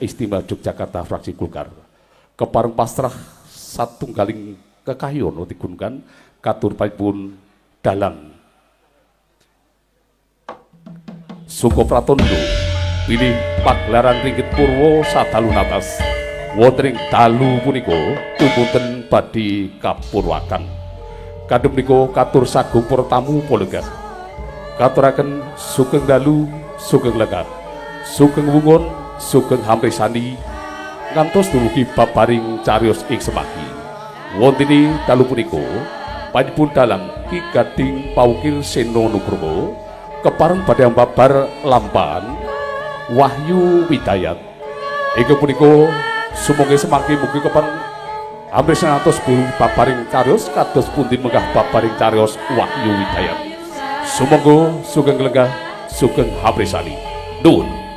Istimewa Yogyakarta fraksi Golkar. Kepareng pasrah satunggaling kekayono digunakan katur pun dalang Suko Pratondo pilih pagelaran ringgit purwa sadalu natas wonten ing dalu punika umunten badhe kapurwakan. Kadhem punika katur sagung para tamu polenggah. Katuraken sugeng dalu, sugeng lenggah, sugeng wungun, sugeng hamresani ngantos dumugi babaring cariyos ing semanggi. Wontene dalu punika panjenengan dalang Ki Gading Pawukir Seno Nugroho kepareng badhe ambabar lampahan Wahyu Widayat. Ingkang punika sumangga semanggi mugi kepareng hamresani ngantos babaring cariyos kados pundi menggah babaring cariyos Wahyu Widayat. Sumangga sugeng lenggah, sugeng hamresani. Nuwun.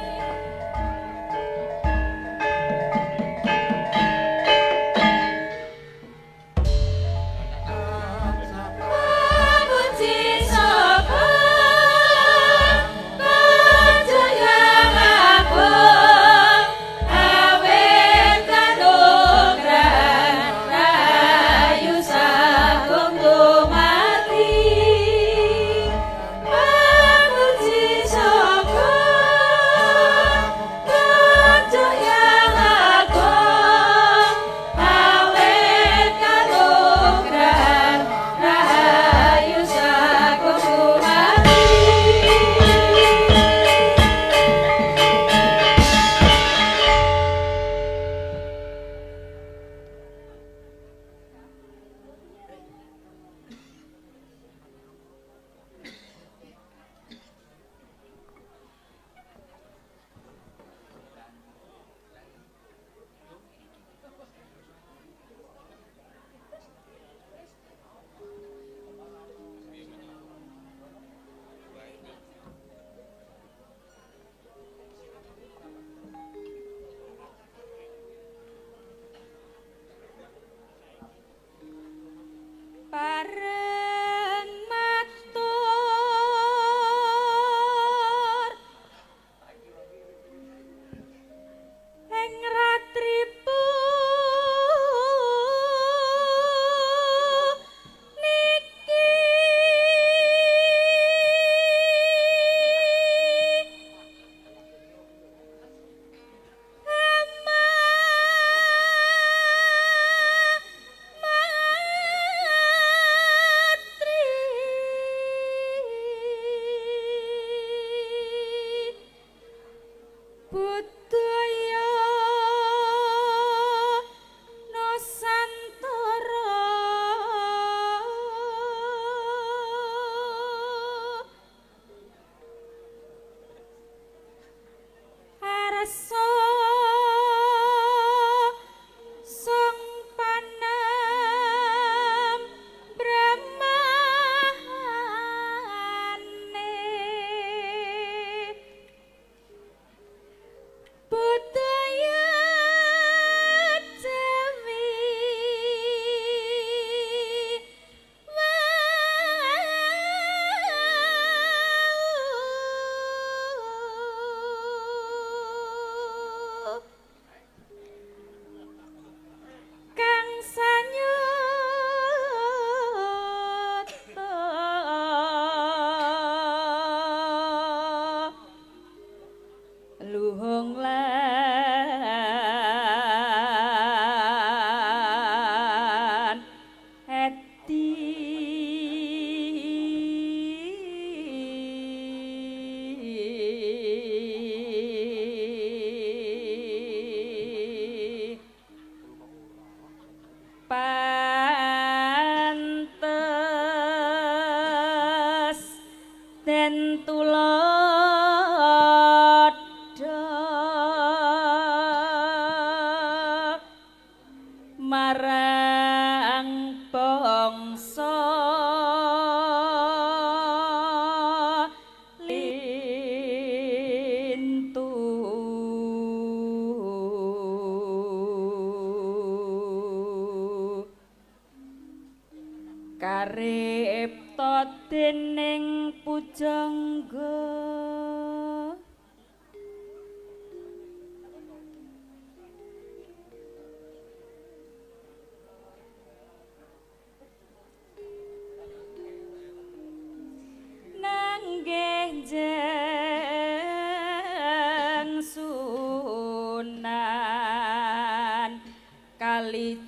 Karipta dening pujangga.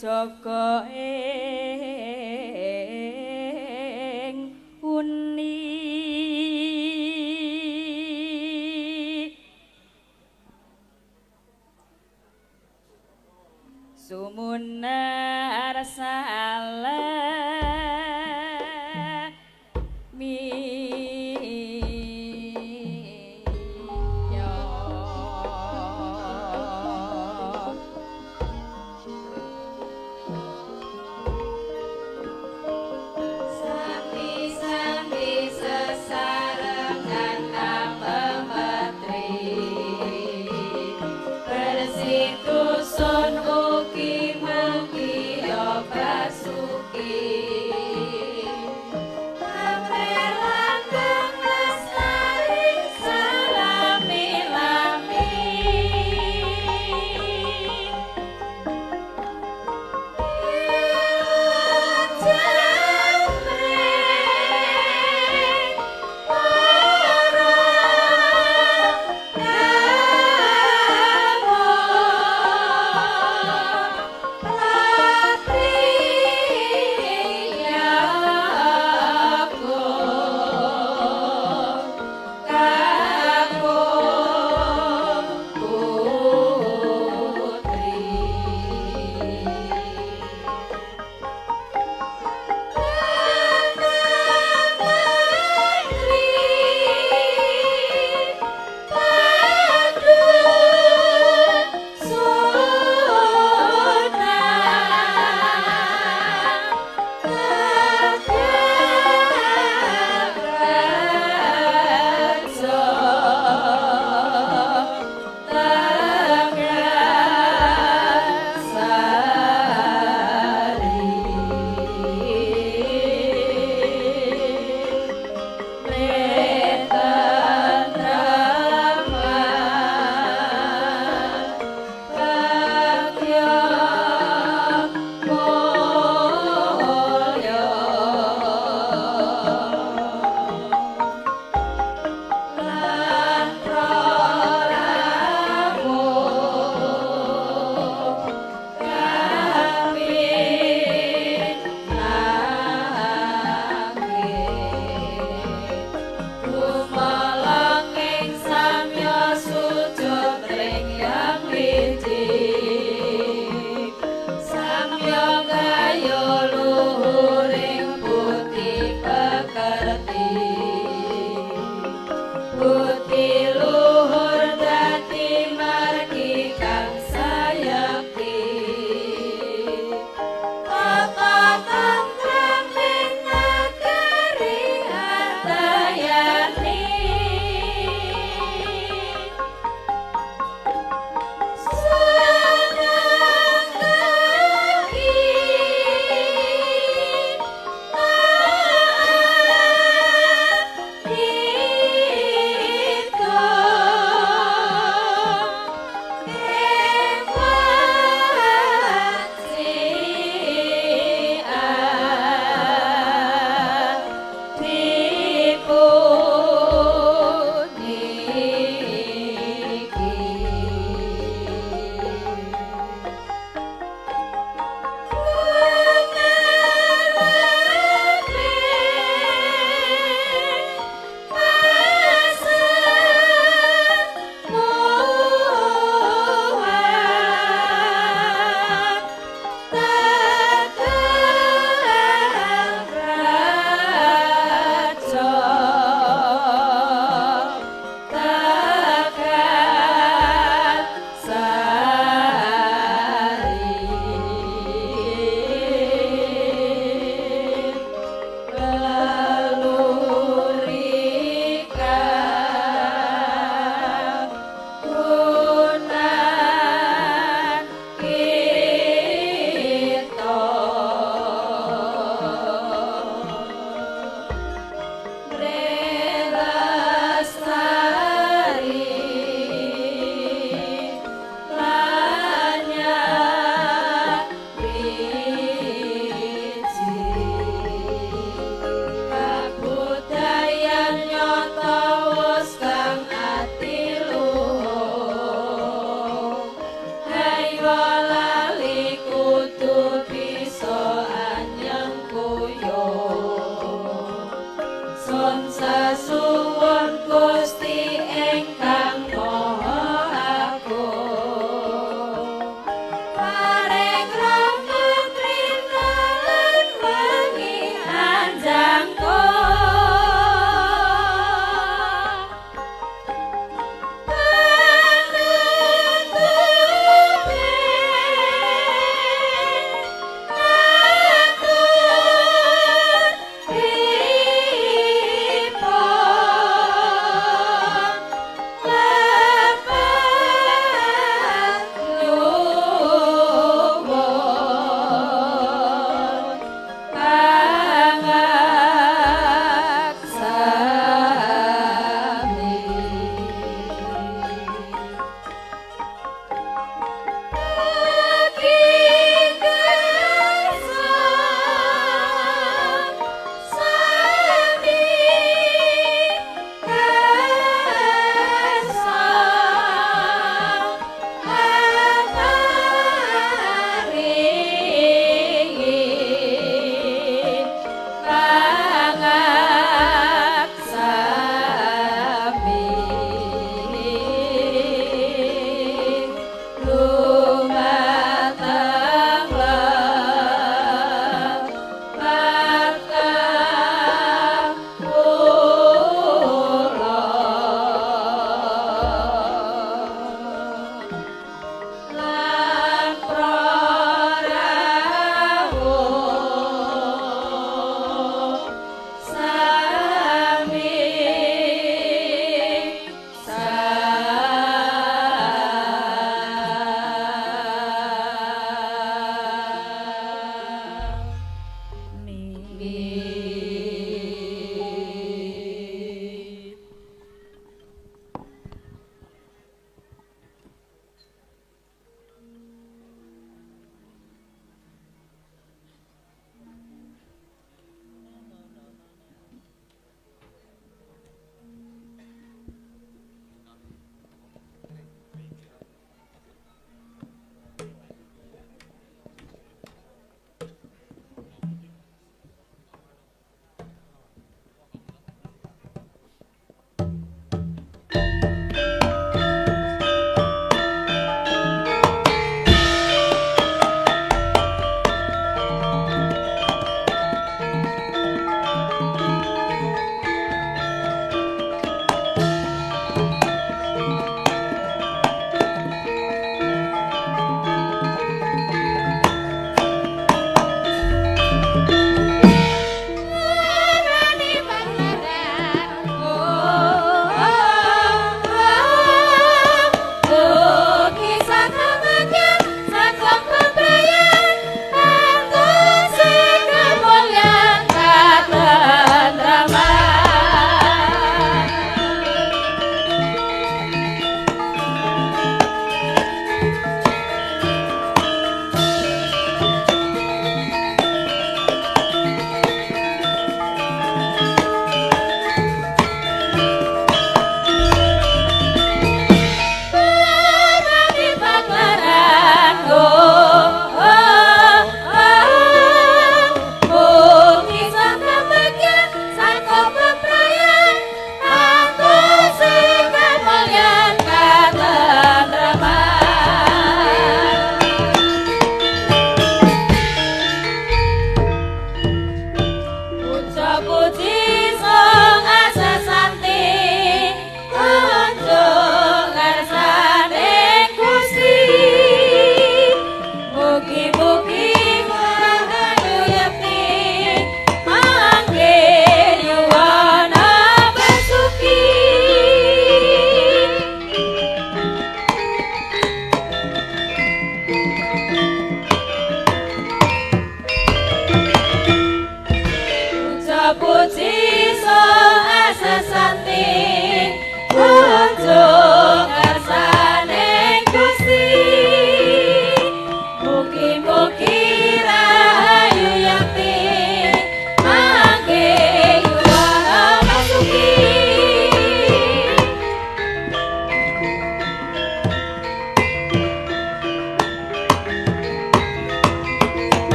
Jaga ing uni sumunar salami yo.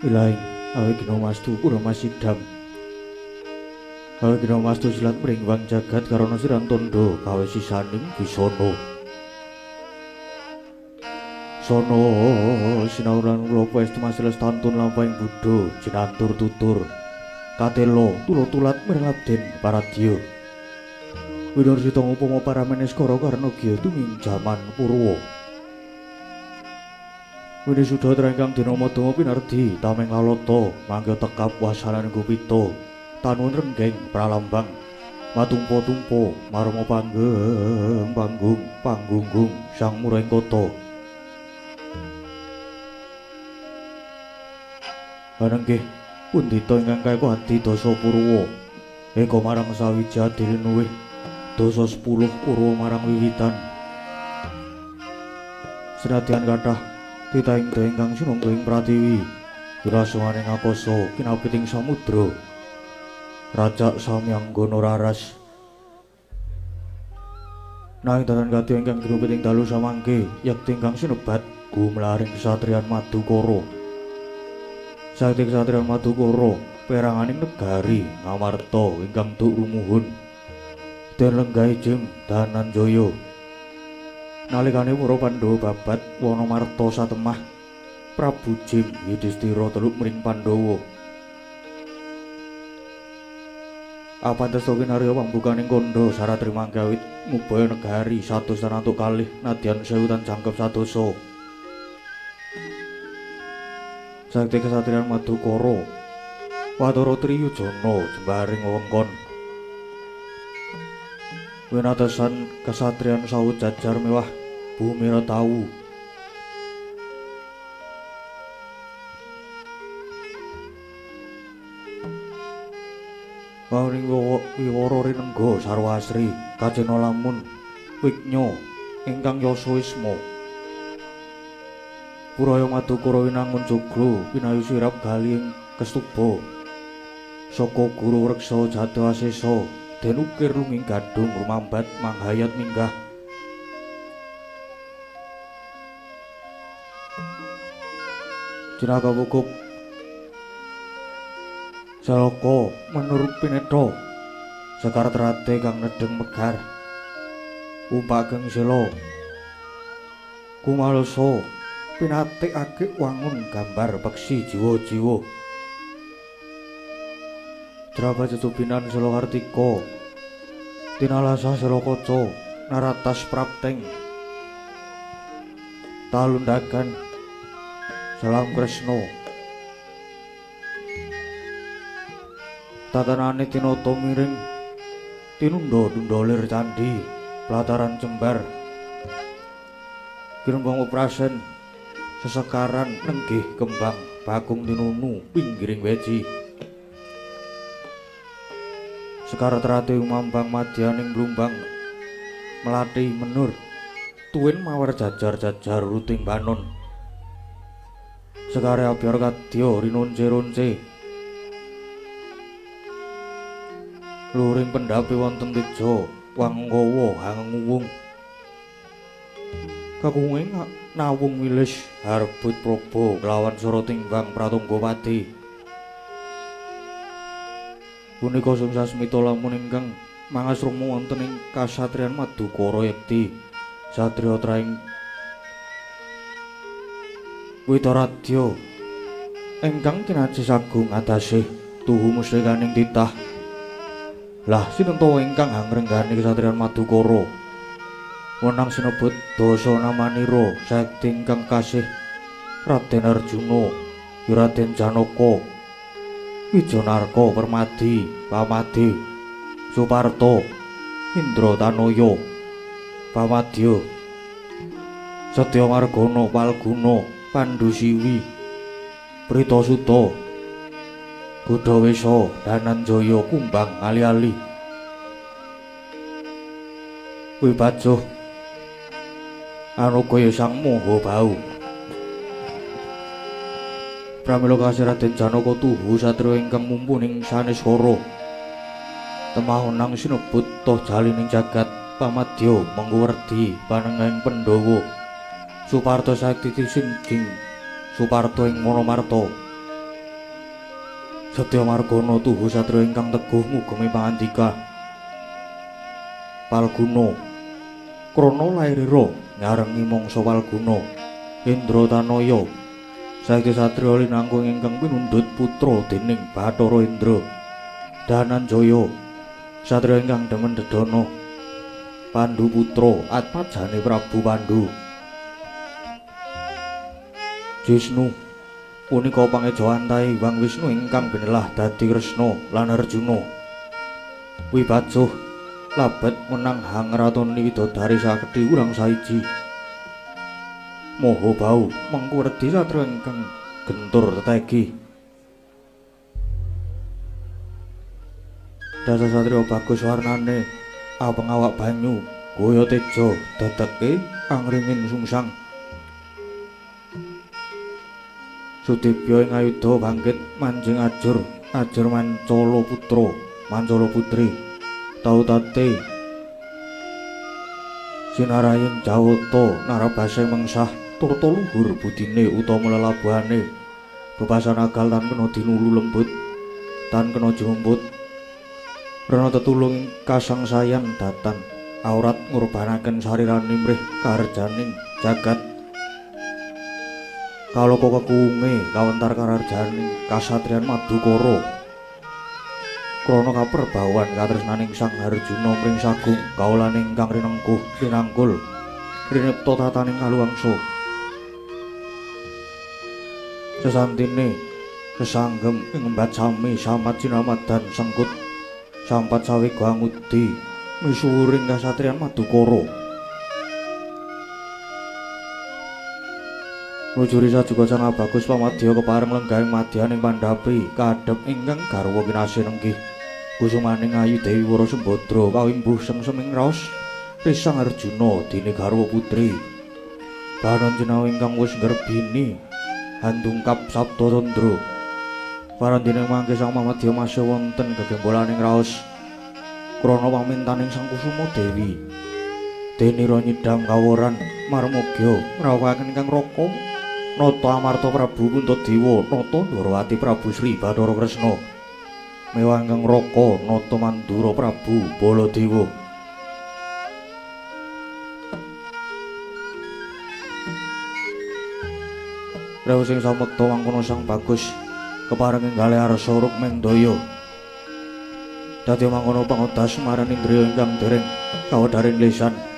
Ilahi awe gina mastu pura masidam. Awe gina mastu silat mringwang jagat karana siran tondo gawe sisaning bisana. Sono sinau lan kula paestu masiles tantun lampahing buddha jinantur tutur katelo tulo-tulat mirlabden paradya. Widarsita upama parameneskara karna gya tuming jaman purwa. Winisuda trengkang dina madama pinardi tameng lalata mangga tekap wasalan gupita tanun renggeng pralambang matumpa-tumpa marma panggeng panggung panggunggung sang mureng kota. Anenggih pundhita ingkang kaeka adi dasa purwa eka marang sawiji adilinuwih dasa 10 purwa marang wiwitan. Senadyan kathah titahing ingkang sinangga ing pratiwi wiraswaning akasa kinapiting samudra rajak samyanggana raras. Nanging datan kadya ingkang ginupiting dalu samangke yekti ingkang sinebat gumlaring kesatriyan Madukara. Sakti kesatriyan Madukara peranganing negari Ngamarta ingkang duk rumuhun den lenggahe Jim Dananjaya. Nalikane para Pandhawa babat Wanamarta satemah, Prabu Jim Yudhistira teluk mring Pandhawa. Apantesta kinarya pambukaning kandha sarat rimangkawit ngubaya negari 100 tan antuk kalih nadyan 1000 tan jangkep 100. Sakti kesatriyan Madukara Watara Triyujana jembaring wewengkon. Winatesan kesatriyan sawu jajar mewah bumi retawu. Wawring wiwara rinengga sarwa asri kacena lamun wignya ingkang yasa isma. Puraya Madukara winangun joglo pinayu sirap gali ing kestuba. Saka guru reksa jatuh asesa den ukir lunging gadhung rumambat manghayat minggah. Jenaka wukup Salaka menurut pinetha sekar terate kang nedheng megar umpak geng sela kumalsa pinatikake wangun gambar peksi jiwa-jiwa. Draba jejubinan sela kartika tinalasa sela kaca naratas prapteng talundagan selam Kresna tatanane tinata miring tinunda-tunda lir candhi pelataran jembar kinembang uprasen sesekaran nenggih kembang bakung tinunu pinggiring weji. Sekar terate umambang madyaning blumbang Melati menur tuwin mawar jajar-jajar ruting banon. Sekare abyar kadya rinonce-ronce. Luring pendhapi wonten teja wangkawa hanguwung. Kakunge nawung wilis harbut probo kelawan sora timbang Pratunggapati. Punika Sung Sasmita lamun ingkang mangasrama wonten ing kasatriyan Madukara yekti satriya traing Witaradya ingkang kinajis agung atase tuhu mustikaning titah. Lah sinenta ingkang hangrenggani kasatriyan Madukara wenang sinebut dasa namanira sakti ingkang kasih Raden Arjuna, Raden Janaka, Wijanarka Permadi, Pamadi, Suparto, Indra Tanaya, Pamadya, Setya Margana, Palguna, Pandusiwi, Pritasuta, Gudawesa, Dananjaya, Kumbang Ali-ali, Wibajuh, Anugaya Sang Maha Bahu. Pramila kasih Raden Janaka tuhu satriya ingkang mumpuning saniswara. Temahonang sinebut toh jalining jagat pamadya mangkuwerdi panengahing Pandhawa. Suparto sakti sinjing Suparto ing Monomarta. Setya Margana tuhu satriya ingkang teguh ngugemi pangandika. Palguna krana lairira nyarengi mangsa Palguna. Indra Tanaya sakti satriya linangkung ingkang pinundhut putra dening Bathara Indra. Dananjaya satriya ingkang demen dedana. Pandu putra atmajane Prabu Pandu. Jisnu punika pangejawantahe Hyang Wisnu ingkang binelah dadi Kresna lan Arjuna. Wibajuh labet menang hangratoni widodari saketi urang saiji. Maha Bahu mangkuwerdi satriya ingkang gentur tetegi. Dasa satriya bagus warnane abang awak banyu goyo teja dedeke angringin sungsang. Sudibya ing ayudha bangkit manjing ajur ajur mancala putra mancala putri tautate sinarayin jawata narabase mengsah turta luhur budine utama lelabuhane bebasan agal tan kena dinulu lembut tan kena jumput rena tetulung kasangsayan datan aurat ngurbanaken sarirane mrih karjaning jagat. Kaloko kekunge kawentar kararjaning kasatriyan Madukara krana kaperbawan katresnaning Sang Arjuna mring sagung kaulane ingkang rinengkuh rinangkul rinipta tataning kaluwangsa. Sesantine sesanggem ing embat sami samat sinamadan sengkut sampat sawega angudi misuwuring kasatriyan Madukara. Nujuri sajuga Sang Bagus pamadya kepareng lenggahing madyaning pandhapi kadhep ingkang garwa kinasih nenggih kusumaning ayu Dewi Wara Sembadra kawimbuh sengseming raos risang Arjuna dene garwa putri. Banon jinawi ingkang wis ngrebini handungkap Sabda Candra. Parandene mangke Sang Pamadya masih wonten gegembolaning raos krana pamintaning Sang Kusuma Dewi. Denira nyidam kaworan marmogya ngrawuhaken ingkang raka Nata Amarta Prabu Puntadewa Nata Ndorowati Prabu Sri Bathara Kresna mewah ingkang raka Nata Mandura Prabu Baladewa. Rewu sing samekta mangkono Sang Bagus kepareng enggalih arsa Rukmendaya. Dadi mangkono pangodas marang indriya ingkang dereng kawedharing lisan. Sa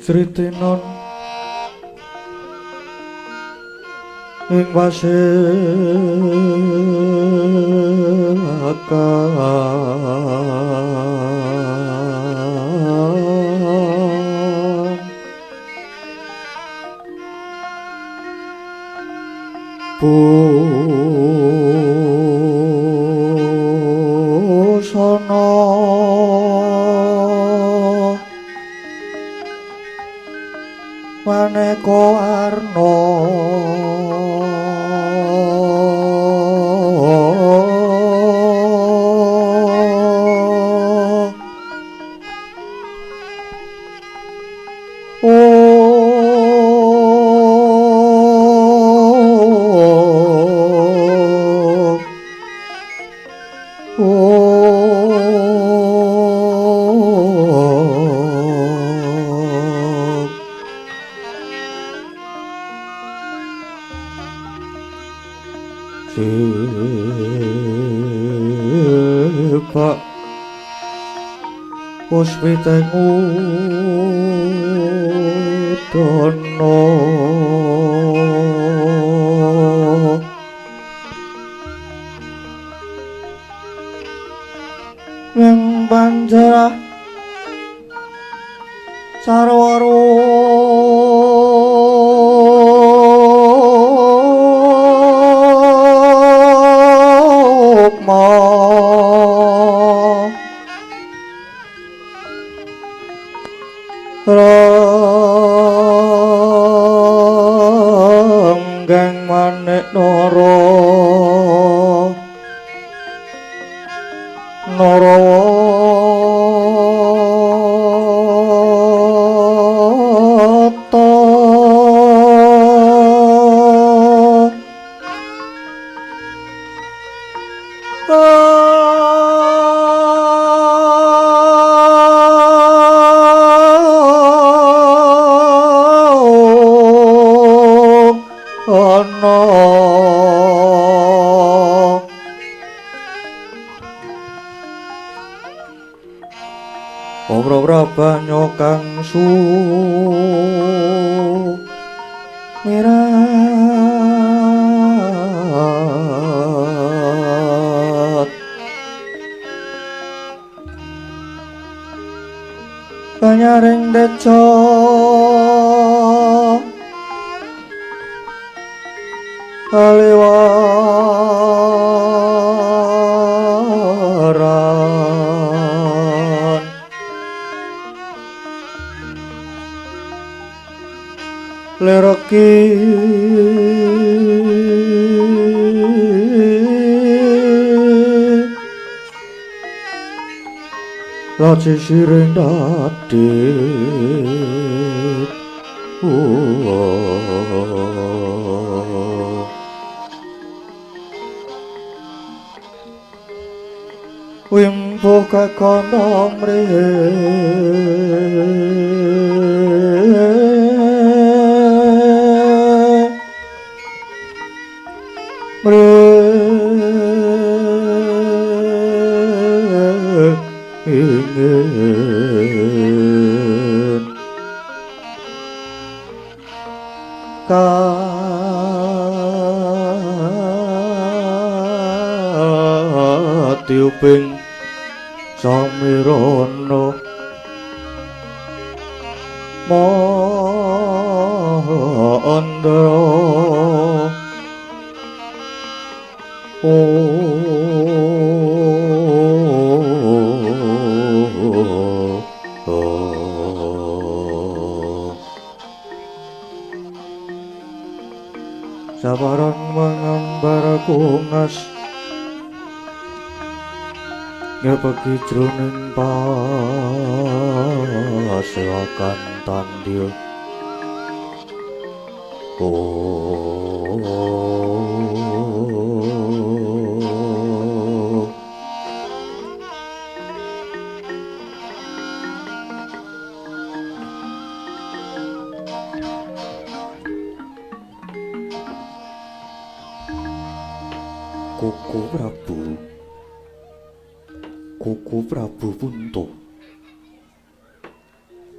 Sritinon ing paselakan busana maneka warna Pak puspiteng udana ing panjarah sarwa rukma Ranggang manik nara narawata ana ora banyo kang sumirat banyaring deca kaliwaran lereki laci siring dadit wimpuh kakono mrih ingin katiuping samirana mandra Sabaran mengambar kungas ngepeki jroning pasewakan tandil. Koko Prabu, Koko Prabu Punto,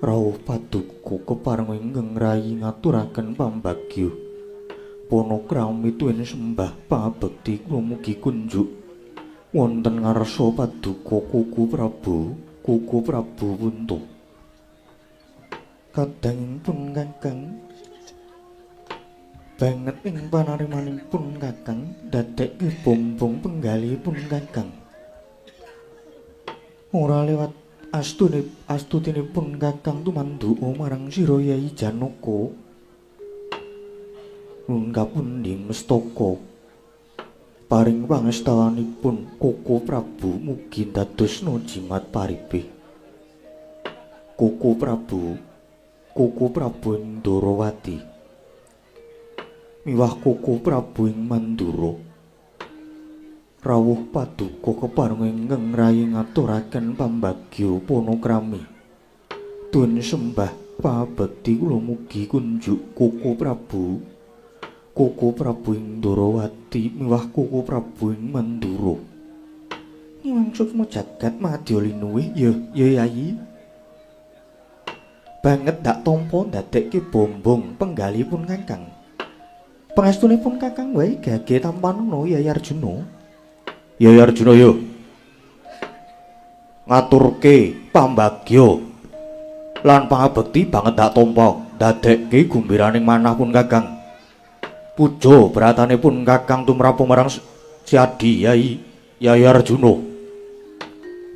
rawuh Rawuh paduka kepareng ingkang rayi ngaturaken pambagya. Panakrami tuwin sembah pabekti kula mugi kunjuk wonten ngarsa paduka Kuku Prabu, Kuku Prabu Punta. Kadangipun Kakang banget ing panarimanipun Kakang dadekke bombong penggalihipun Kakang. Ora lewat astutinipun Kakang tumandhuka marang sira Yayi Janaka. Nun kapundi mestaka paring pangestawanipun Koko Prabu mugi ndadosna jimat paripe. Koko Prabu, Koko Prabu ing Ndorowati miwah Koko Prabu ing Mandura. Rawuh paduka kepareng ingkang rayi ngaturaken pambagya panakrami. Tun sembah pabekti kula mugi kunjuk Koko Prabu, Koko Prabu ing Ndorowati miwah Koko Prabu ing Mandura. Ngiwang sukma jagat madya linuwih ya ya Yayi. Banget ndak tampa ndadekke bombong penggalihipun Kakang. Pangestunipun Kakang wae gage tampanana Yayi Arjuna. Yayi Arjuna yo ngaturke pambagya lan pangabekti banget ndak tampa ndadekke gumbiraning manah pun Kakang. Puja bratanipun Kakang tumrap marang si Adi Yayi Yayi Arjuna.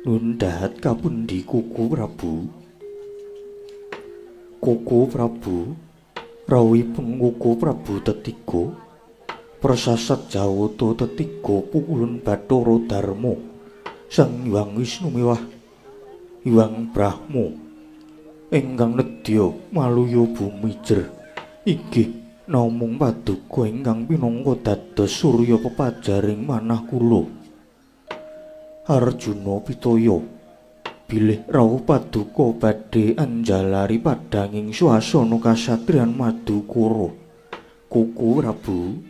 Nun dahat kapundi Koko Prabu? Koko Prabu rawuhipun Koko Prabu tetiga prasasat Jawata tetiga pukulun Bathara Darma Sang Hyang Wisnu miwah Hyang Brahma ingkang nedya maluya bumi jer inggih namung paduka ingkang pinangka dados surya pepajaring manah kula. Arjuna pitaya bilih rawuh paduka badhe anjalari padhanging swasana kasatriyan Madukara. Koko Prabu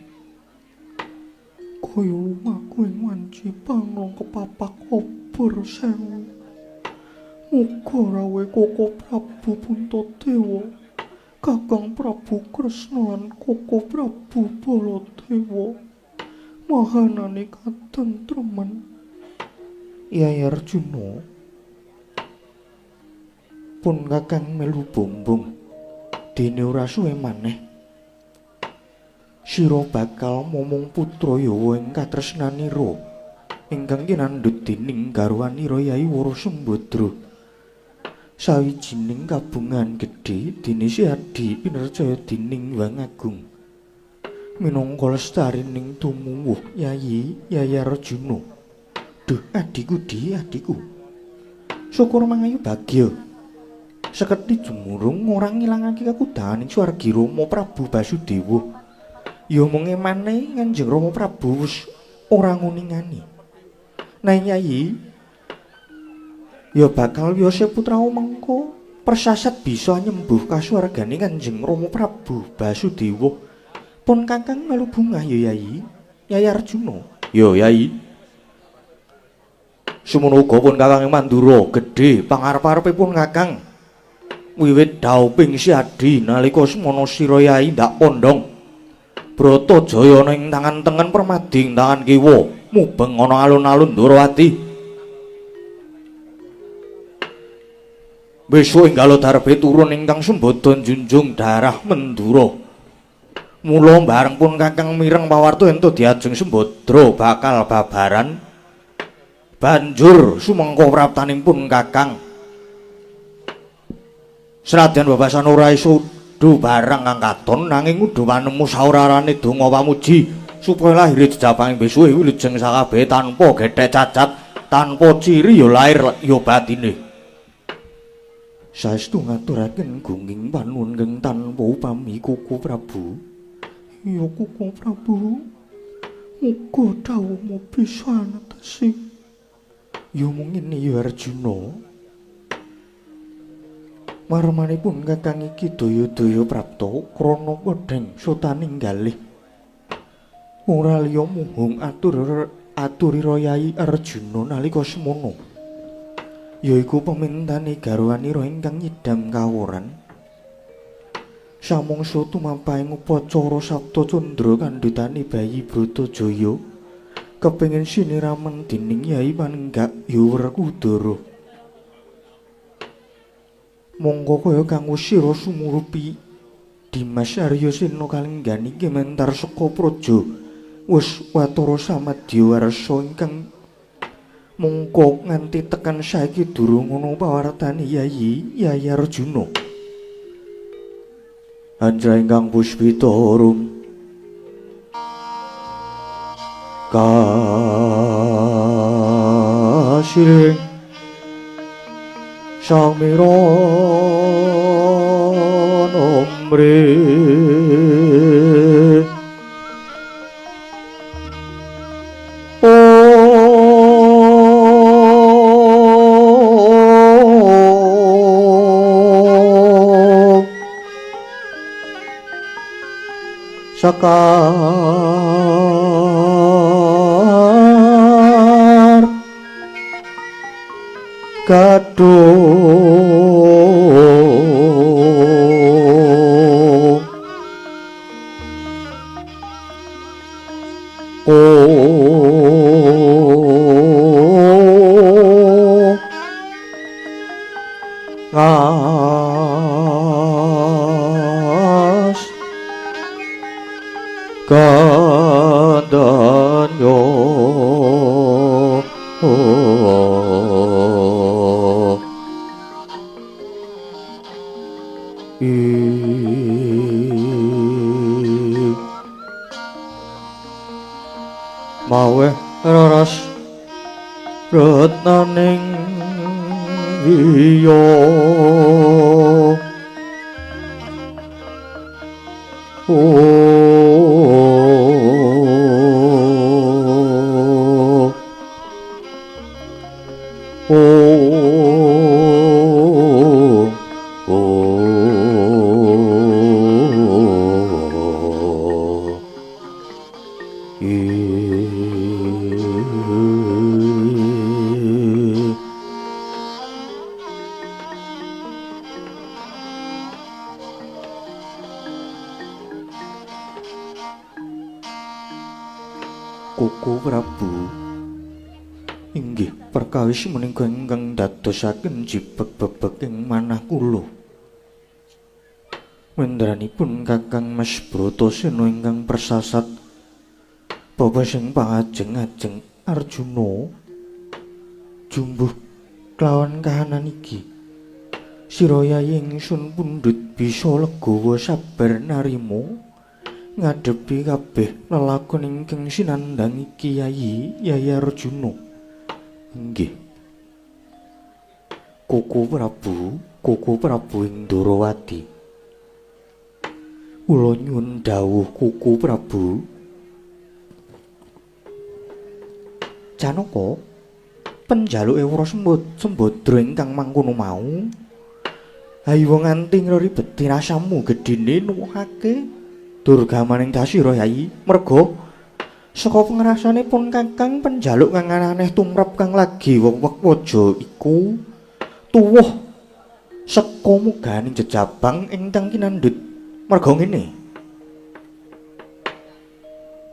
kaya lumaku ing wanci panglong kepapak obor sewu. Muga rawuhe Koko Prabu Puntadewa, Kakang Prabu Kresna lan Koko Prabu Baladewa mahanane katentreman. Yayi Arjuna pun Kakang melu bombong dene ora suwe maneh sira bakal momong putra Yawa ing katresnanira ingkang kinandhut dening garwanira Yayi Wara Sembadra. Sawijining kabungan gedhe dene si Adi pinercaya dening Hyang Agung minangka lestarining tumuwuh Yayi Yayi Arjuna. Duh adhiku di adhiku, syukur mangayu bagya sekedhi jumurung ora ngilangake kakudaning swargi Rama Prabu Basudewa. Ya mung emane Kanjeng Rama Prabu wis ora nguningani. Nanging Yayi ya bakal wiyose putramu mengko persasat bisa nyembuh kasuwargane Kanjeng Rama Prabu Basudewa. Pun Kakang melu bungah ya Yayi Yayi Arjuna. Ya Yayi. Semono uga pun Kakang ing Mandura gedhe pangarep-arepipun Kakang. Wiwit dauping si Adi nalika semono sira Yayi ndak pondhong. Bratajaya ana ing tangan tengen Permadi ing tangan kiwa mubeng ana alun-alun Ndorowati. Besuk ing Galodarbe turun ingkang sembada njunjung darah Mandura. Mula bareng pun Kakang mireng pawarta ento diajeng Sembadra bakal babaran. Banjur sumengko praptanipun Kakang. Senadyan babasan ora iso udu barang kang katon nanging udu panemu saurarane donga pamuji supaya lahir jejapange besuke wilujeng sakabehe tanpa gethek cacat, tanpa ciri ya lahir ya batine. Saestu ngaturaken gunging panuwun kang tanpa upami Koko Prabu. Ya Koko Prabu, muga dawuhmu bisa netesi. Ya mung ngene ya Arjuna. Marmanipun Kakang iki daya-daya prapta krana kodheng sutaning galih. Ora liya muhung aturira Yayi Arjuna nalika semono. Yaiku pemintane garwanira ingkang nyidam kaworan. Samangsa tumampahing upacara Sapta Candra kandhutane bayi Bratajaya kepengin siniramen dening Yai Panenggak ya Werkudara. Mongko kaya kang sira sumurupi Dimas Aryasena kalenggan iki mentar saka praja wis watara samadya warsa ingkang mungko nganti tekan saiki durung ana pawartane Yayi Yayi Arjuna. Anjra ingkang puspita rum kasiling samiran omri Sekar gadung ngas kadanyo maweh raras retnaning iya Koko Prabu inggih perkawis menika ingkang dadosaken jibeg bebeg ing manah kula. Wendranipun Kakang Mas Bratasena ingkang persasat bapa sing pangajeng-ajeng Arjuna jumbuh kelawan kahanan iki. Sira yayi ingsun pundhut bisa legawa sabar narima ngadepi kabeh lelakon ingkang sinandhang iki Yayi Yayi Arjuna. Inggih. Koko Prabu, Koko Prabu ing Ndorowati. Kula nyuwun dawuh Koko Prabu. Janaka, penjaluke Wara Sembadra ingkang mangkono mau. Hayo nganti ngribeti rasamu gedhene nuwuhake durgamaning dasira Yayi, merga saka pangrasanipun Kakang penjaluk kang aneh tumrap kang lagi wewek waja iku tuwuh saka muganing jejabang ingkang kinandhut. Merga ngene,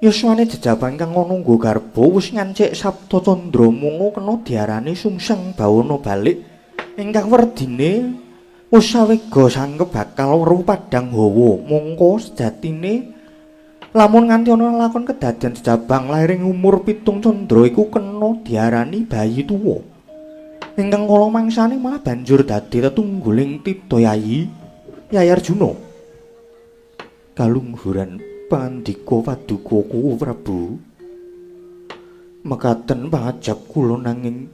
yuswane jejabang kang ana nggo garba wis ngancik Sapta Candra mung kena diarani sungsang bawana balik ingkang werdine wis sawega sangkep bakal weruh padhang hawa. Mongko sejatine lamun nganti ana lakon kedadian jejabang lair ing umur 7 candra iku kena diarani bayi tuwa ingkang kala mangsane malah banjur dadi tetungguling tita Yayi Yayi Arjuna. Kalungguran pandika paduka Koko Prabu, mekaten pangajap kula nanging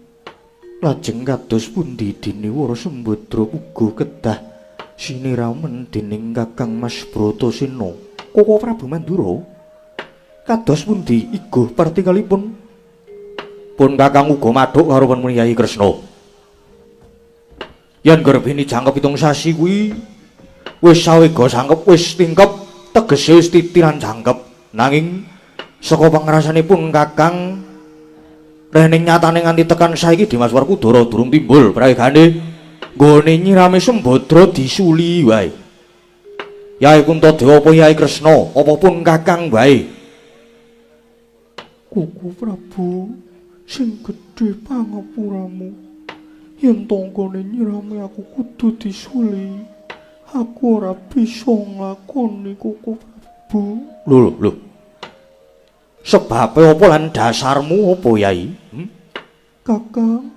lajeng kados pundi dene Wara Sembadra uga kedah siniramen dening Kakang Mas Bratasena. Koko Prabu Mandura, kados pundi iguh partikalipun? Pun Kakang uga madhuk karo pun Yayi Kresna. Yen garbini jangkep 7 sasi kuwi wis sawega sangkep wis tingkep, tegese wis titiran jangkep. Nanging saka pangrasanipun Kakang Rening nyatane nganti tekan saiki Dimas Werkudara durung timbul prayogane nggone nyirame Sembadra disuli wae. Yai Kuntadewa apa Yai Kresna, apa pun Kakang wae. Kuku Prabu, sing gedhe pangapuramu. Yen tanggane nyirame aku kudu disuli. Aku ora bisa nglakoni Kuku Prabu. Lho lho. Sebabe apa lan dasarmu apa Yai? Kakang,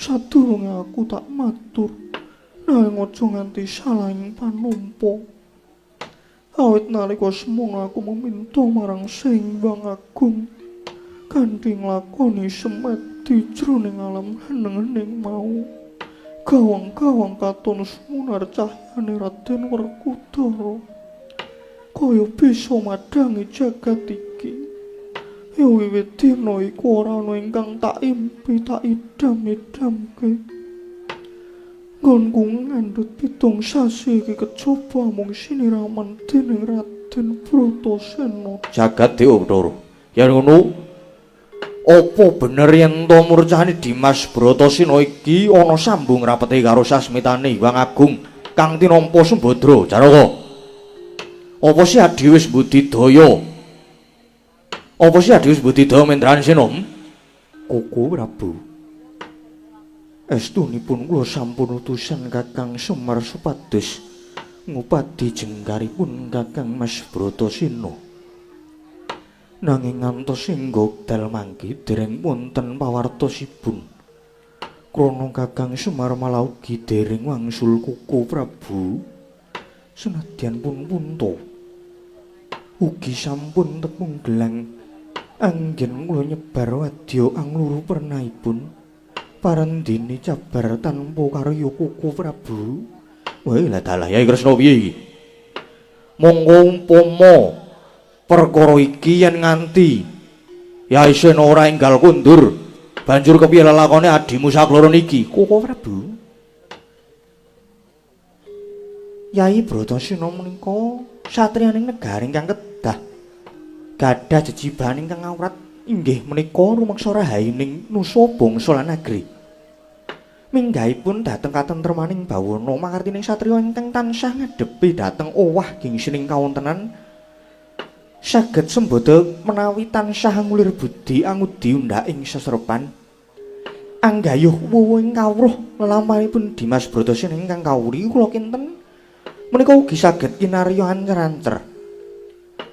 sadurunge aku tak matur, nanging aja nganti salah ing panampa. Awit nalika semono aku meminta marang Sing Hyang Agung kanthi nglakoni semedi jroning alam hening-hening mau. Gawang-gawang katon sumunar cahyane Raden Werkudara. Kaya bisa madhangi jagat iki. Ya wiwit dina iku ora ana ingkang tak impi tak idam-idamke. Nggonku ngandhut 7 sasi iki kejaba amung siniraman dening Raden Bratasena. Jagat Dewa Bathara. Yen ngono apa bener yen to murcane Dimas Bratasena iki ana sambung rapete karo sasmitane Hyang Agung kang tinampa Sembadra Janaka? Apa sih adhi wis budidaya? Apa sih adhi wis budidaya Mendransena? Koko Prabu, estunipun kula sampun utusan Kakang Semar supados ngupadi jengkaripun Kakang Mas Bratasena. Nanging ngantos hingga wekdal mangke dereng wonten pawartosipun. Krana Kakang Semar malah ugi dereng wangsul Koko Prabu. Senadyan pun punta ugi sampun tepung gelang anggen kula nyebar wadya angluru pernahipun parendene cabar tanpa karya Koko Prabu. Wah, lah dalah Yai Kresna piye iki? Monggo umpama perkara iki yen nganti Yai Sena ora enggal kundur, banjur kepiye lelakone adimu sakloron iki? Koko Prabu, Yai Bratasena menika satriyaning negari ingkang kedah gadah jejibahan ingkang awrat inggih menika rumeksa rahayining nusa bangsa lan negeri. Minggahipun dhateng katentremaning bawana mangertining satriya ingkang tansah ngadepi dhateng owah gingsining kawontenan saged sembada menawi tansah ngulir budi angudi undhaking sesrepan. Anggayuh wuwuhing kawruh lelampahanipun Dimas Bratasena ingkang kawuri kula kinten menika ugi saged kinarya ancer-ancer.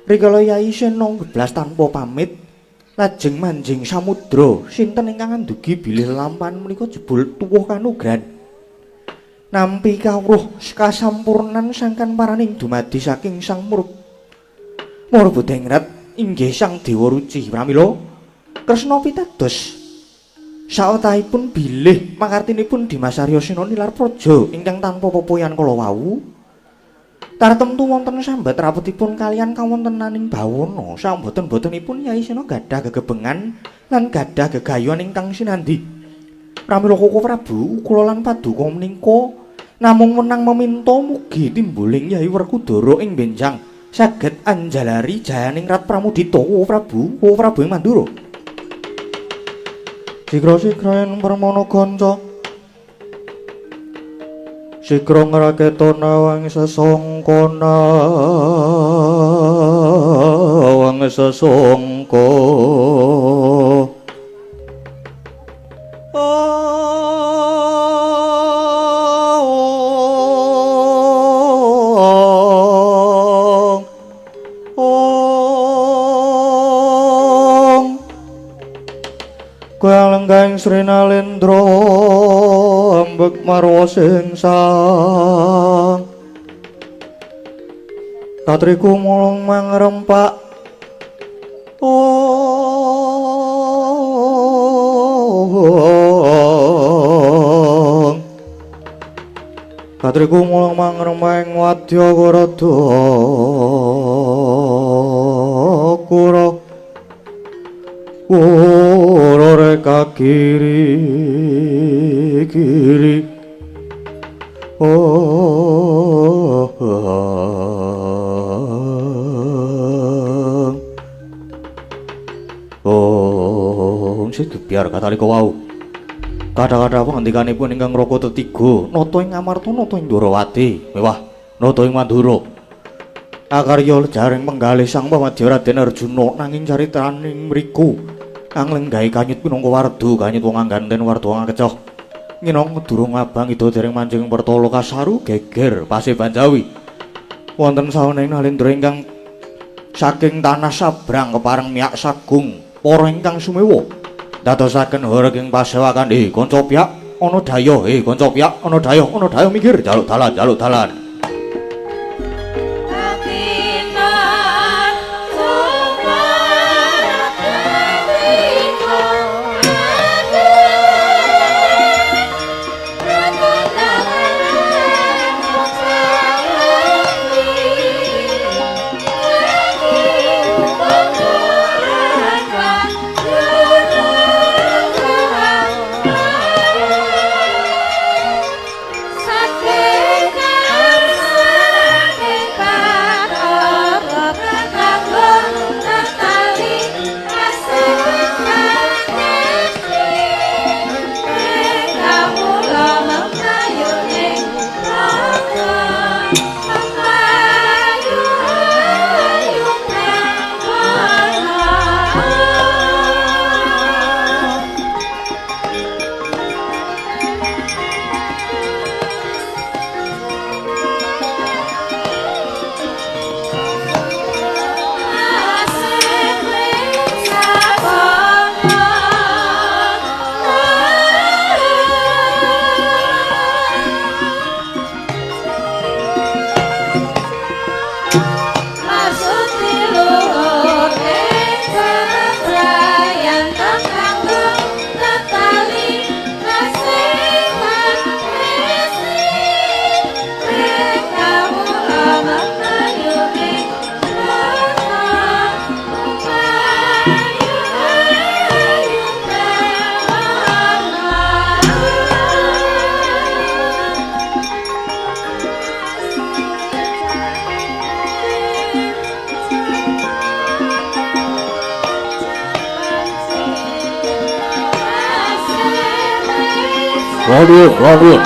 Rikala Yai Sena ngeblas tanpa pamit lajeng manjing samudra, sinten ingkang andugi bilih lelampahan menika jebul tuwuh kanugran. Nampi kawruh kasampurnan sangkan paraning dumadi saking Sang Murbodengrat inggih Sang Dewa Ruci. Pramila Kresna pitados sawetahipun bilih makartinipun Dimas Arya Sena nilar praja ingkang tanpa pepoyan kala wau tartemtu wonten sambat rapetipun kaliyan kawontenaning bawana. Samboten-botenipun Yai Sena gadah gegebengan lan gadah gegayuhan ingkang sinandhi. Pramila Koko Prabu kula lan paduka menika namung wenang meminta mugi timbuling Yai Werkudara ing benjang saged anjalari jayaning Rat Pramudita. Koko Prabu, Koko Prabu ing Mandura. Sigra-sigra yen permana kanca sigra ngraketa nawang sesangka nawang sesangka. Lenggahing Sri Nalendra ambek marwa singsang katriku mulung mangrempak ong katriku mulung mangrempak ing wadya karada kura kura reka kiri kiri oh oh sih gebyar katalika wau. Kathah-kathah pangandikanipun ingkang Raka tetiga, nata ing Amarta, nata ing Ndorowati, mewah nata ing Mandura. Akarya lejaring penggalih Sang Pamadya Raden Arjuna nanging caritaning mriku kang lenggahi kanyut minangka wardu kanyut wong angganten wardu angecoh. Nginong durung abang ida dereng manjing pertala kasaru geger Paseban Jawi. Wonten saoning nalendra ingkang saking tanah sabrang kepareng miyak sagung para ingkang sumewa dadosaken horeg ing pasewakan. Kanca piyak ana dayoh, kanca piyak ana dayoh, ana dayoh minggir jaluk dalan, jaluk dalan. Waduh, waduh.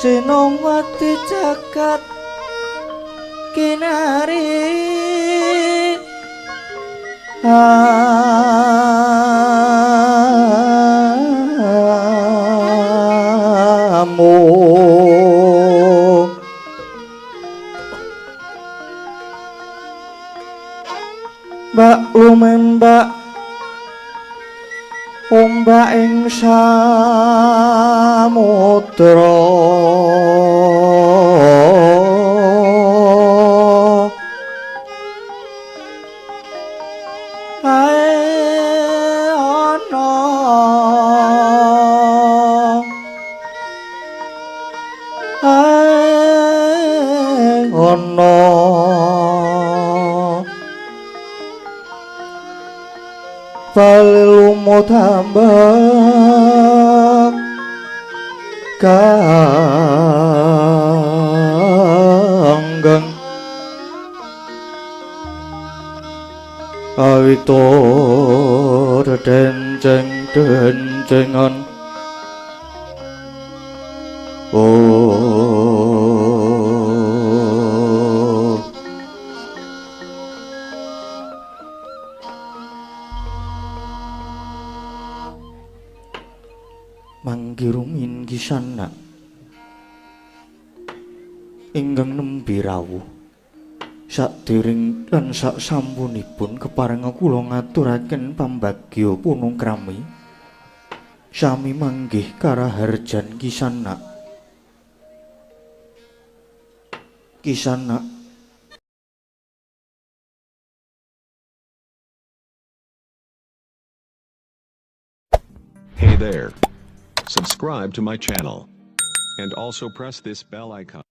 Sinongwati jagat kinari amung Mbak lumembak ombak ing samudra. Ae ana ae ana bali lumut ambek ganggeng awito denceng dencengan. Oh manggi rumiyin kisana ingkang nembe rawuh sakdereng lan saksampunipun keparenga kula ngaturaken pambagya punungkrami sami manggih karaharjan kisana. Kisana Hey there. Subscribe to my channel. And also press this bell icon.